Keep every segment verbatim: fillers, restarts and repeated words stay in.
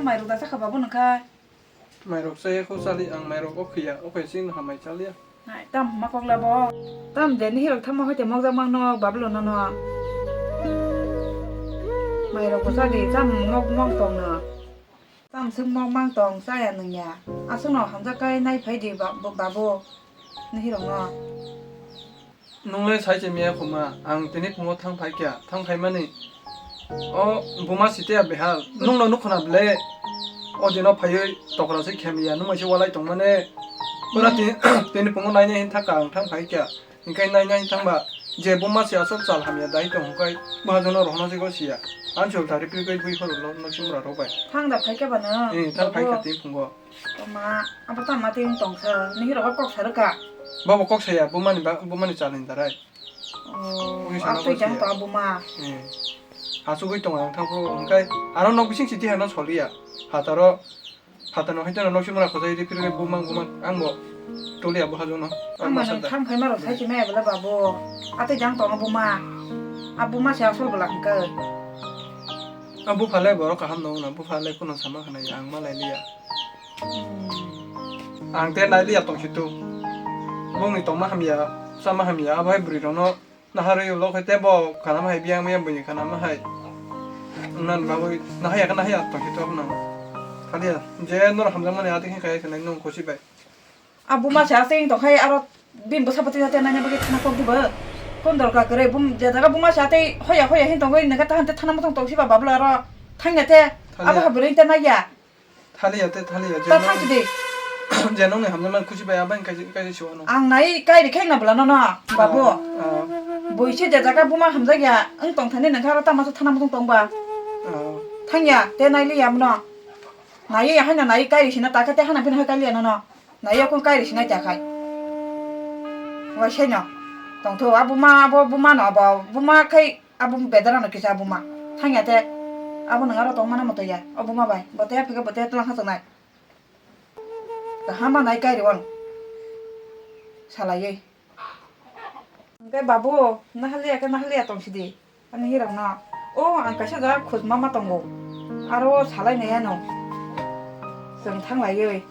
Mairok da chakha babu nokha. Mairok chaya kho chali ang mairok o khiya, o khe chini hamai chaliya. Nai, tam huma kok labo. Tam de ni hirok thamma hoite mokjak mang nok bablo nono. Mairok bo chadi tam mok mok tong no. Tam suk mok mang tong chaya nungya. Aswk no hamjak kai nai phai di ba-, bo-, babu. Ni hirok no. Nung le sai se miya khuma, ang tini phungo thang phai kya, thang phai mani. O buma site ya behal, nung no nukhuna ble. O dino phaiwi tokra se khemiya, nung se walai tong mane. Pura tini, tini phungo naina hin thaka ang thang phai kya. Hinkhe naina hin thangba, je buma se asok chal hamya dai tong hukai, buma jono rohno se go siya. Ang chul thari pri koi bui khoro lo no simra rok bai. Thang da phai kya ba no? Eh, thang phai kya tini phungo. Toma, abo tama tei wng tongsa, ni hirok kok sa rwkha. Bobo kok saya, bumani ba, bumani chalni darai. Oh, wngwi sana aswk kok jang saya. To buma. Eh. Asugwi tongo ang thangphuru, hwnkhe ano nok bising siti hano soliya. Phataro, phatano haitano nok simra khojai ri phirwi bumang bumang, ang bo toliya bo hajokno. Ang Ang masa mano da. Thang phai maro sai chimaya bela babo. Atwi jang tongo buma. A buma se asol bela hwnkhe. A buphale borok kaham nong na, buphale kuno sama khna ya, ang malai liya. Hmm. Ang te nai liya tong situ. Bongni tongma hamya, sama hamya, abo hai bwrwi rokno naharwi ulo khai te bo khana ma hai biyang miyang bini khana ma hai. Nan bagwi nahaya ka nahaya tong situ nang. Khaliya je nor hamjak mani ati khe kaya khe nai nung khusi bai. A buma se aswk wng tongkhai aro bini bwsa bwtwi hate naina bagwi thana kok dibo. Kon dorkar kwrwi bum je jaga buma se atei hoya hoya hin tongwi nokhe tahante thana muthung tongsiba bablo aro thangya te. Thaliya. Abo ha bwrwi te naiya. Thaliya te thaliya je Ta nong-, thang sidi. Je nongni hamjakmani khusi bai abang kaisa kaisa siwano. Ang nai kai rikhe na bwlano no babu. Ah, ah. Bui se je jaga buma hamjakya wng tongthani nokhe aro tama se thana muthung tongba. Ah. Thangya te nailiya mno. Nai haino nai kai risina ta khe te hana bini hai kai liya nono. Nai yakung kai risina ta khai. Wai sai no. Tong tho a buma abo buma no abo buma khai abo bedara no kisa buma. Thangya te abo nang aro tong mana moto ya. O buma bai. Bote phika bote tlang ha tongnai. Ta hama nai kai riwon. Salai ye. Hwnkhe babu, nahaliya khe nahaliya tong sidi. Ani hirokno, o ang kaisa jaga khojma ma tongo. Aro salai nai ano. Chwng thang laiwi.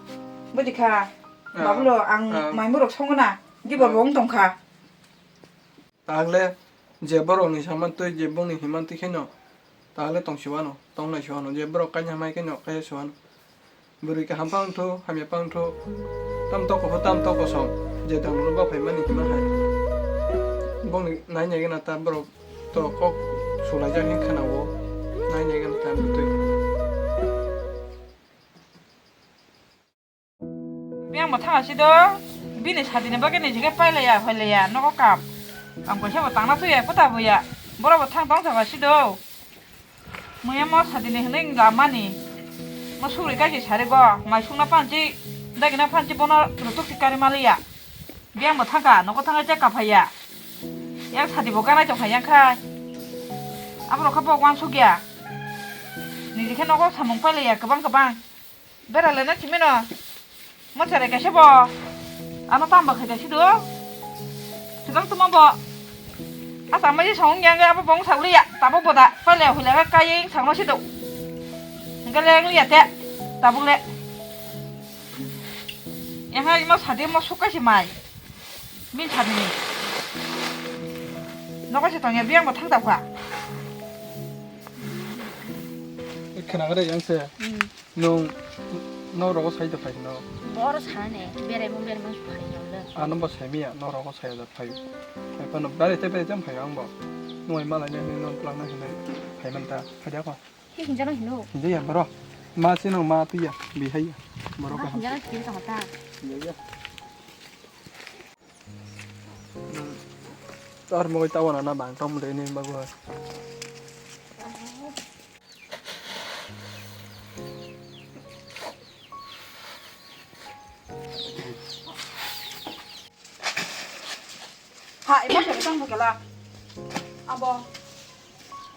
Buji kha, ah, babulo ang ah. Maimurok songo na, gibor bo wng tong kha. Tagle, je borokni samantwi, je bongni himantwi kheno, tagle tong siwano, tong nai siwano, je borok kaisa hamai kheno, kaisa siwano. Bwrwi kaham phang thu, hamya phang thu, tam toko pho tam toko song, je dang rwgo phaimani hima hai. Bongni nai nai gana ta borok to kok sulaijak hin khana o, nai nai gana ta bwtwi. Biyang bo thang si do, bini sadini bagwi ni jigwi pailaiya, hoilaiya, nogo kam. Ang kaisa bo tangna thuya, kota buya. Borok bo thang tong thang si do. Muya mo sadini hwnwi lamani. Mo sugri kaisa sari go, mai sungna panchi, dagina panchi bono rutuk si kari maliya. Biyang bo thangka, nogo thangwi chekka phaiya. Yang sadi bo ganai tong phai yang khai. Abo rokha bo wansuk ya. Niji khe nogo samung pailaiya kwbang kwbang. Bera lena chimino. Mo cherai kaisa bo. Ano tamba khaida sido. Sudang tuma bo. Asa mai song yang abo bong sauli ya. Tabuk boda. Pale hule ka kai sangno sido. Enggak leng liya te. Tabuk le. Yang hai mo sadi mo sukai si mai. Min sadi ni. Nogo se tong ya biyang bo thang tau kha. Khna gare yang se. Hmm. Nung, nung rogo sai de phai no. Boro sane, berai mung berai mung phai no le. Ano bo sai miya, nung rogo sai de phai. Phai phano berai te berai jam phai ang bo. Nung ai malai ne, nung plan na hinai phai man ta. Phai dia ko. He hinjano hino. Hinja ya boro. Ma si nung ma tu ya, bi hai ya. Boro ka. Hinjano hino ta. Hinja ya. Tar mogoi tawana na bang tong de ni bago. Ha, emo sa tang kala. Abo.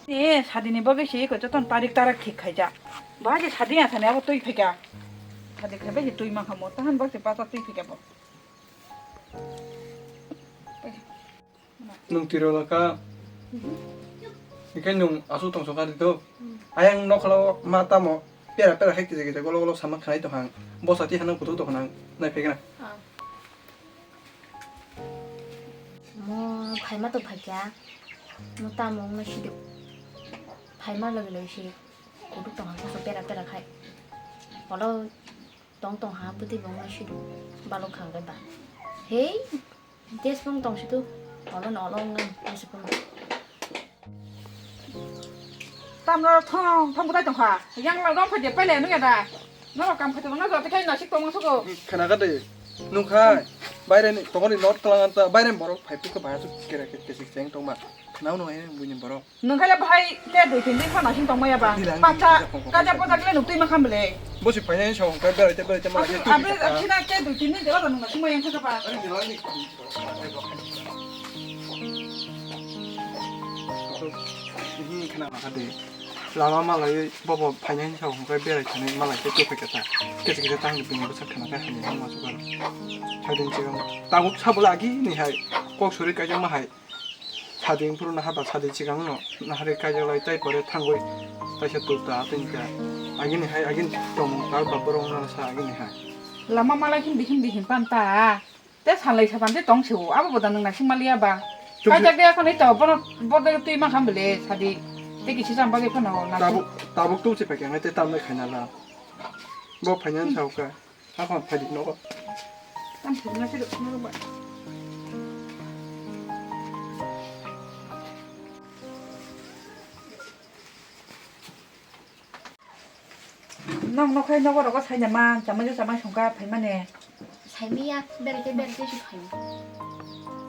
Ni sadini bagwi se ko joton tarik tarak thik khaija. Ba je sadi ya sani abo twi phika. Sadi khabai se twi ma khamo tahan bak se pata twi phika bo. Nung tiro laka. Ikai nung asu tong soka dito. Ayang nokla ma tamo. Pera pera hai kisa kisa golo golo sama khanai tong hang. Bosa ti hanang kutu tong hanang nai phegna. Ah. Mo phaima to phaikya. Mo tamo wngna sidu. Phaima logi logi si kutu tong hang koso pera pera khai. Olo tong tong ha bwtwi bo wngna sidu. Balok khang bai ba. Hei. Jeswng tong situ, olo no olo nang jeswng. Tamno thong thong budai tongkha. Yang la rong phaje pele nung ya da. No kam khatu no jote khai nasik tong sugo. Khana ka de. Nung khai. Baire ni tongoni not tlang anta baire borok phai pika bahai su kere kere kesik seng tong ma. Khana no hai buini borok. Nung khaile bahai te dui tin din phano sing tongmaya ba. Pacha kaja poja kle nuk twi ma kham bele. Bosi phainai song kai berai te berai te ma. Abi abi khina te dui tin din jora nung sing ma yang kha ba. Hi khna ma khade. Lama malai bobo phainai song kai berai thani malai te to phai kata. Kete kete tang bini bwsa khna kai hani ma su kar. Sadin chigang tabuk sabula agi ni hai. Kok suri kaijak ma hai. Sading phuru naha ba sadi chigang no nahari kaijak lai tai pore thangwi taisa tur ta atwng ta agini hai agini tongmung tal ba borok wngna sa agini hai. Lama malai khin bihim bihim pan ta. Te salai sapan te tong se o abo boda nang nasing maliya ba. Tum se. Kaijak de akhon ito bono boda twi ma kham bele sadi. Te kisi jam bagwi phano nasing. Tabuk tabuk tum se pekeng te tam le khaina la. Bo phaina sa ka. Hakon phaidi nogo. Tam thwkna se rwkna rwba. Nong nokhai nogo rogo saina man chamai chamai songka phaimane. Saimiya berete berete si phaima.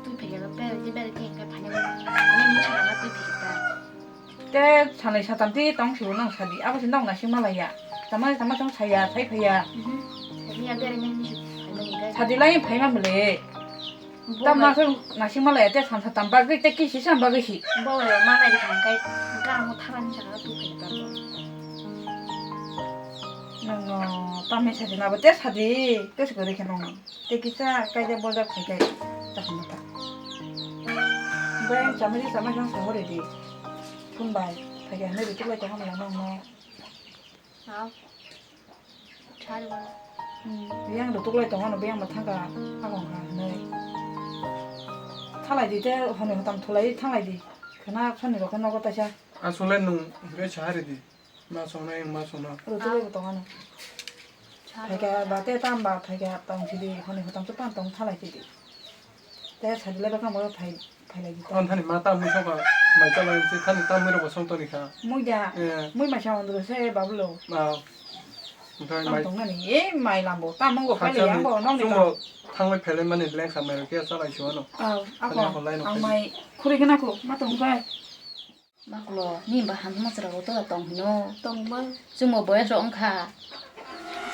Twi phaiya berete berete engkai phaina. Ani ni sana twi phaiya. Te sanai satam ti tong sibo nang sadi abo se nong nasing malaya. Tama tama tong saya sai phaya. Mhm. Sadi ya bere nang ni phaimani gai. Sadi lai phaima bele. Bo tam bai. Nasing nasing malaya te san satam bagwi te kisi sam bagwi si. Bo bai ma nai thang kai. Ga mo tharan sa tu phai ta. Nang no tamni sadi na bo te sadi te se gori khe nong. Te kisa kaida bojak phaikai chakma ta. Bai ang chamari chamai jang sahori di. Thum bai phaikai hwnwi rutuk lai tongma nang no. Hao. Chari wala. Hmm, yang rutuk lai tongma no, yang ma thangka agong ha hwnwi. Thalai di te hwnwi hotam thulai thanglai di. Khana khani rokhe nogo taisa. Asole nung hwnkhe sahari di. Ma songnai, ma songno. Rutu bai bo tongano. Phaikha ba te tam ba phaikha tong sidi honi hotam chupang tong thalai sidi. Te sadi le bakang bo phai phailai di. An thani ma tam ni soka mai chalai si thani tam ni rok song toni kha. Mui da. Eh. Mui ma sa ondro se babulo. Ah. Onkha mai tong nani e mai lambo tam mongo phailai yang bo nong ni. Chungo thanglai phailai mani lengsa mai rok ya chalai si wano. Ah, ako. Ang mai khuri gana ko ma tong bai. Makulo, ni ba hamjwkma chwrairok tola tong hino? Tongma. Chwngbo boyes rok wngkha.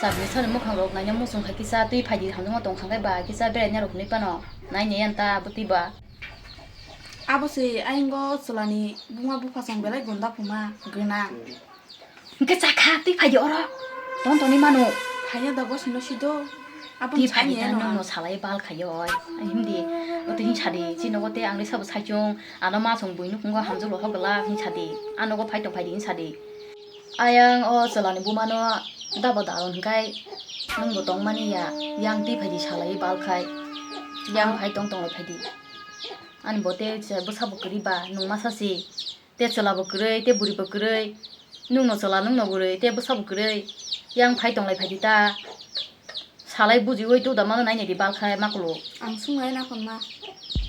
Chapni sani mwkhang rok naina muchung khai kisa twi phaidi hamjwkma tong kha khe ba kisa beraina rok hinwi phano naina yan ta bwtwi ba. Abo se ayang o chwlani buma bupha chwng belai gunda phuma gwnang. Hwnkhe chakha twi phaidi oro. Ton toni mano. Phaiya da bosino sido. Aboni twi phaidi sani da eno nongno ang. Salai bal khayo oi. Himdi. Oto hin sadi chini nogo te ang risa bo saichung. Ano ma chwng buino phungo hamjwk rohor glak hin sadi. Ano go phai tong phaidi hin sadi. Ayang o chwlani bumano dabo dalo hinkai. Nwngbo tongmani ya. Yang twi phaidi salai bal khai. Yang phai tong tong lai phaidi. Ani bo te bwsa bo kwrwi ba nung masa si. Te chwla bo kwrwi, te bwrwi bo kwrwi. Nwng no chwla, nwng no bwrwi, te bwsa bo kwrwi. Yang phai tong lai phaidi ta. Salai bujiwi tu da mano nai nai di bal khai makulo. Ang sung nai na kon ma.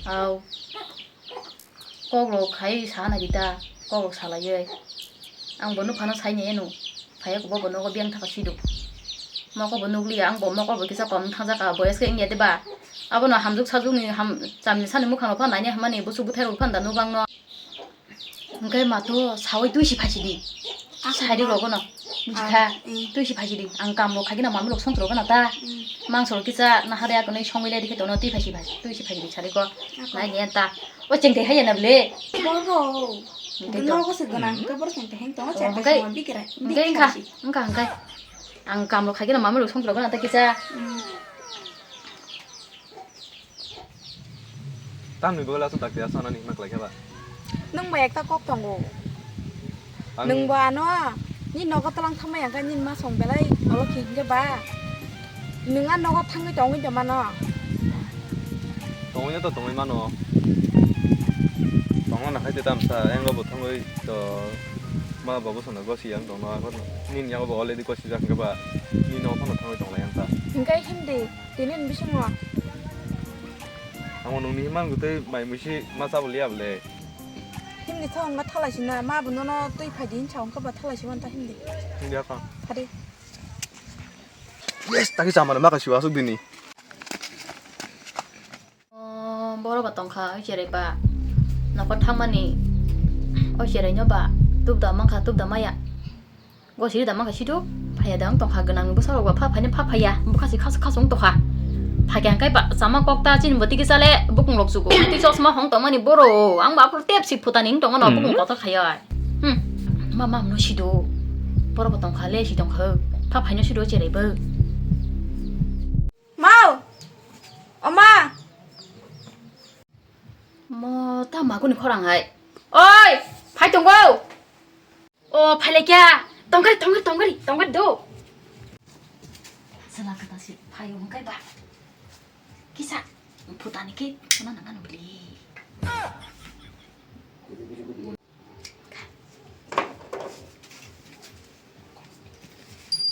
Au. Kok rok khai sa nai di ta. Kok rok salaiwi. Ang bo nuphano sai nai eno. Phaiya kubo bo nogo biyang thaka sido. Moko bo nukliya, ang bo moko bo kisa kom thangjakha, boyes khe wngya de ba. Abono hamjwk sajwkni ham, chamni sani mwkhang rok phano naina hamani, bwswk bwthai rok phano da nuklang no. Hwnkhe ma to sawi twi si phaisidi. Sari rogo no. Bujikha. Twi si phaisidi. Ang kam rok khaikhe na mami rok songchorok gana ta. Mangso rok kisa nahare akonwi songwi lai dikhe tono twi phaisi phai. Twi si phaisidi sari ko. Nai ni ta. O chengthai haiya na ble. Boro. Hwnkhe to. Nogo se gana. Hwnkhe boro chengthai heng tongo. Chengthai songwi bikira. Hwnkhe wngkha. Wngkha hwnkhe. Ang kam rok khaikhe na mami rok songchorok gana ta kisa. Tamni bagwi aswk dakti aswk anani himma khlai khe ba? Nwng bai ekta kok tongo. Ang nwng bo ano Ni nogo tlang thangmai ang khe nini ma song belai olo khe hingke ba. Nwng a nogo thangwi tongwi tongmano. Tongwi to tongwi mano. Tongna na khai te tamsa, engo bo thangwi to ma babu sana gosi yang tongno, ako nini yago bo already gosi jak hingke ba. Ni nogo phano thangwi tonglai ang ta. Hingke himdi, tini ni bisingo. Amo nungni himang gutui mai muisi ma chabuli abole. Himdi tho wngkha thalai sina, ma bo nono twi phai di hinsa wngkha ba thalai si wanta himdi. Himdi akha. Phadi. Yes, taki chamani maka siwa asuk dini. Oh, boro ba tongkha, oi cherai ba. Nokor thangmani, oi cherai no ba, tubda mankha, tubda maya. Gosiri da mankha sido, phaiya da wng tongkha, gwnang bwsarok ba pha phaini pha phaiya, bwkha si khasuk khasuk wng tongkha. Phakya hwnkhe ba chama kok ta chini bo tigi chale, bukung rok chugo. Tei chosma hong tongmani boro, ang ba aphuru tep si phutani wng tongmano, bukung kotor khaiya. Hmm, ma, ma, no sido, boro bo tongkha le, si tongkha, pha phaino sido cherai bo. Mau! O ma! Mo ta maguni khorang hai. Oi, phai tongo. O, phai lai kya? Tongkari, tongkari, tongkari, tongkari do. Sela kata si phai hongkai ba. Kisa, phutani ke, sana nang anu beli.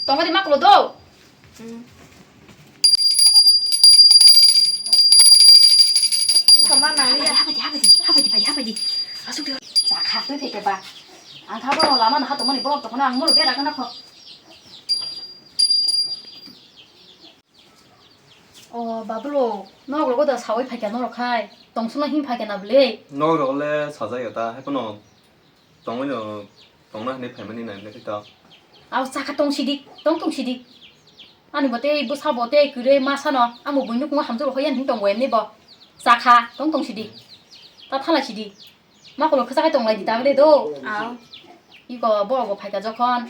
Tongmani ma kulo do. Sama nang ya. Habadi, habadi, habadi, habadi, habadi. Asuk dia. Sakha tu teke ba. Ang thabo lama na hato mani borok tokona ang mulu bera kana kho. O babulo, norok rogo da sawi phaikya norok khai, tongsongno him phaikya na bwle? Norok le sajak ya ta, hai phano tongwi no tongna hinwi phaimani nai le khe ta. Abo chakha tong sidi, tong tong sidi. Ani bo tei bwsa bo tei kwrwi ma sano, amo buino kungo hamjwk rok hoyan hin tongo emni bo. Chakha, tong tong sidi. Ta thala sidi. Ma kolo khwchak hai tonglai di tagle do. Aw. Iko borok bo phaikha jokhon.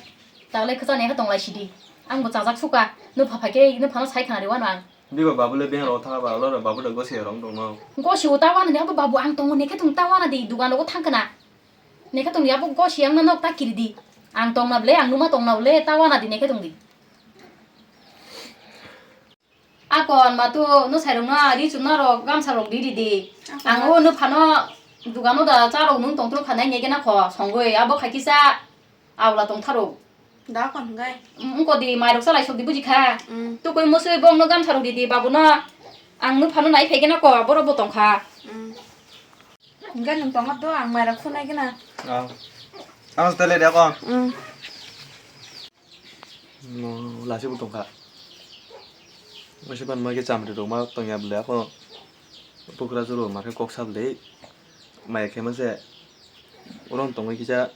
Tagle khwchani hai tonglai sidi. Ang bo chajak suka. Nupha phaikhe nuphano sai khna riwano ang. Diba babu le beng rok thang ba loro babu le gosi rong tong no. Gosi o ta wana di abo babu ang tongo nekhe tong ta wana di dugan rogo thang khna. Nekhe tong di abo gosi ang no nok ta kiri di. Ang tong na ble ang numa tong na ble ta wana di nekhe tong di. Akon matu no sairokno ri chumna rok gamsa rok di di di. Ang o no phano dugano da cha rok nung tong tro khanai nege na kho songoi abo khaikisa aula tong tharo. Da kon gai. Ungko di mai rok chalai sok di buji kha. Mm. Tukoi musui bong no gamsa rok di di babu no. Ang no phano nai phege na ko borok bo tong kha. Mm. Hingke nwng tongo do ang mairok phunai gana. Ah. Ang tele de ko. Mm. No, lasi bo tongkha. Masa ban ma ke chamri rok ma tongya bole ako. Pukra juro ma ke kok sab le. Mai khe ma se. Uron tongwi kisa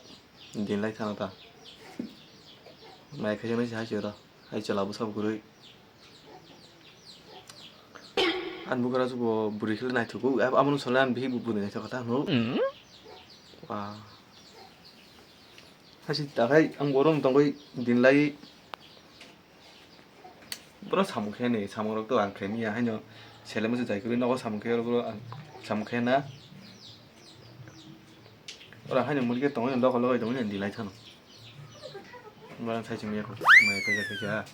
din lai thana ta. Mai khe ma se hai chero. Hai chela bo sab gurui. Ang bukra subo bwrwi khe naithogo, ab-, abono sole ang bihik bo bwrwi naithok kha ta hwnwi. Mm. Wa. Hasi takhai ang borom tongwi din lai. Boro samung khe ni, samung rok to ang khe niya haino sele musu jai kwrwi nogo samung khe boro ang samung khe na. Ora haino muli khe tongwi no lokho lokho tongwi no din lai thano. Boro ang sai chimya ko mai kaisa kaisa.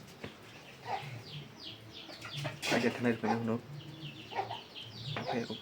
Aja thanai rwphai hwnwi. Phai rw.